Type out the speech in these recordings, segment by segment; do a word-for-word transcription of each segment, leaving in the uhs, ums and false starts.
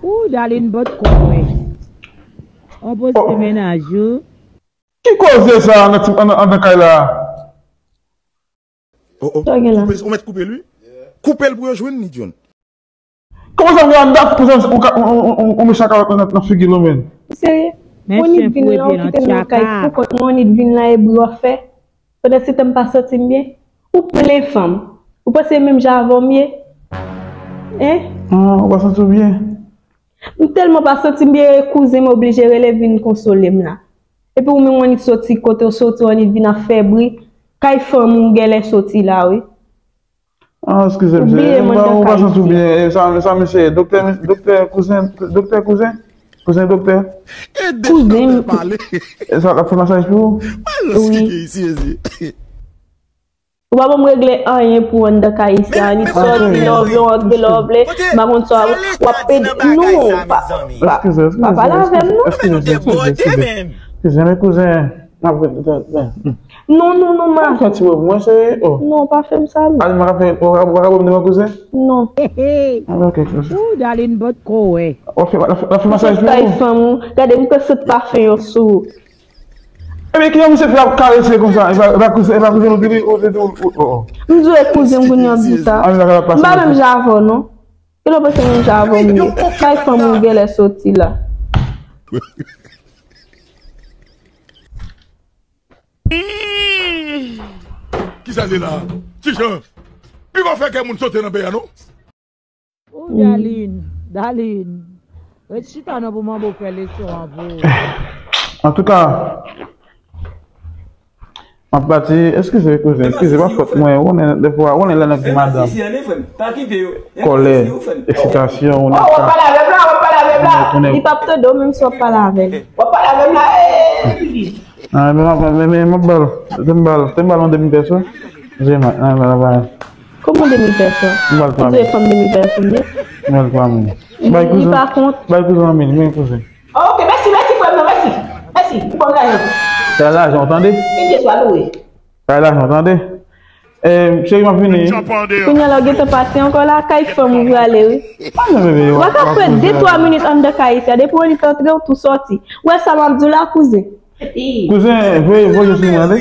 Ou Darline bòt kò wè. On poste mennaj ou. Ki koze sa anndan ti anndan anndan kay la? Oh oh. Sa gen la? Koupe, ou mèt koupe l wi. Koupe l pou yo jwenn li John. Kòman sa fè anndan kouzen ou ka ou ou ou ou mechan kalòt nan nan figi l ou menm? Ou serye? Men Monit chen vin la, ou kite m nan kay pou kont mwen, Monit vin la e bri w ap fè. Pandan se tan m pa santi m byen. Ou plen fanm. Ou panse menm jan avè w m ye? Hein? Ah, ou pa santi w byen? M tèlman pa santi m byen, kouzen m oblije rele vin konsole m la. Epi ou menm w annik soti kote w soti, w annik vin ap fè bri. Kay fanm ou genlè soti la wi. Ah, eskize m, ou pa santi w byen. Sa, sa mesye, doktè, doktè, kouzen, doktè, kouzen, kouzen, doktè. Ede doktè pale. E sa, l ap fè masaj pou ou? Wi. Ou pa ban m regle anyen pou anndan kay isi a, ni sòti lè w vle, w antre lè w vle, m pa konn sa, w ap pede, non, pa, pa, pa pale avè m, non. Eskize, eskize, eskize. Eskize, men kouzen. Non, non, non, ma. Ou santi w mwen, cheri? Oh. Non, pa fè m sa, non. Alima ka fè, ou ka, ou ka ban m de mwen kouzen? Non. Ah, ok, ok. Ou Darline bòt kò wè. W ap fè, w ap fè masaj pou ou? Kay fanm ou. Gade, m te sot pafen yo sou ou. Ebyen, kijan misye fè ap karese konsa? E pa, e pa kouzen, e pa kouzen ou te di, ou te di, ou, ou, oh, oh. M di w e kouzen m kounye a di sa. M pa menm jan avè w, non. Ki lè w panse menm jan avè w m ye? Kay fanm ou genlè soti la. Kisa l ye la? Ti Jan, piga w fè kè moun sote nan peyi a, non? Oh, Darline, Darline. Ret chita non pou manbo fè leson an pou ou. Antouka, m ap pati, eskize kouzen, eskize, pa fòt mwen, ou konnen defwa, ou konnen lè nèg di madanm. Kòlè, eksitasyon, ou nan ka. Li p ap tande w menm si w ap pale avè l. Ah, men, men, men, men, m ap ba l. Te m ba l, te m ba l yon demi pèso. Kòman demi pèso? M ba l twa mil. Ou se fanm demi pèso, wi. M ba l twa mil. Bay kouzen. Li pa kont. Bay kouzen yon mil, men kouzen. Ok, mèsi, mèsi, frè m nan, mèsi. Mèsi, pou kòb lajan. Sa lajan, ou tande? Bondye swa louwe. Sa lajan, ou tande? Eh, cheri, m ap vini. Kounye a la, w gentan pati ankò la, kay fanm ou prale, wi. Ou pa ka pran de twa minit anndan kay isi a, depi w annik antre, ou tou sòti. Ou wè sa m ap di w la, kouzen? Kouzen, voye, voye sou mwen, tande?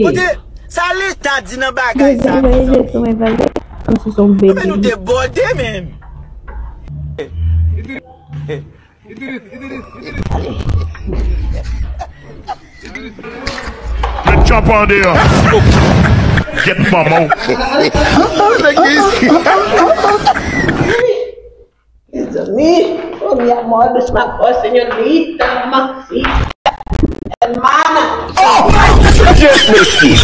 Kote sa leta di nan bagay sa, mezanmi? Kòmsi se yon bebe. Anben nou debòde menm. Met tchòp an deyò. Gyèt manman w. Mezanmi, oh mi amor dos mejores señorita, mamacita, hermana. Oh, Dios mío.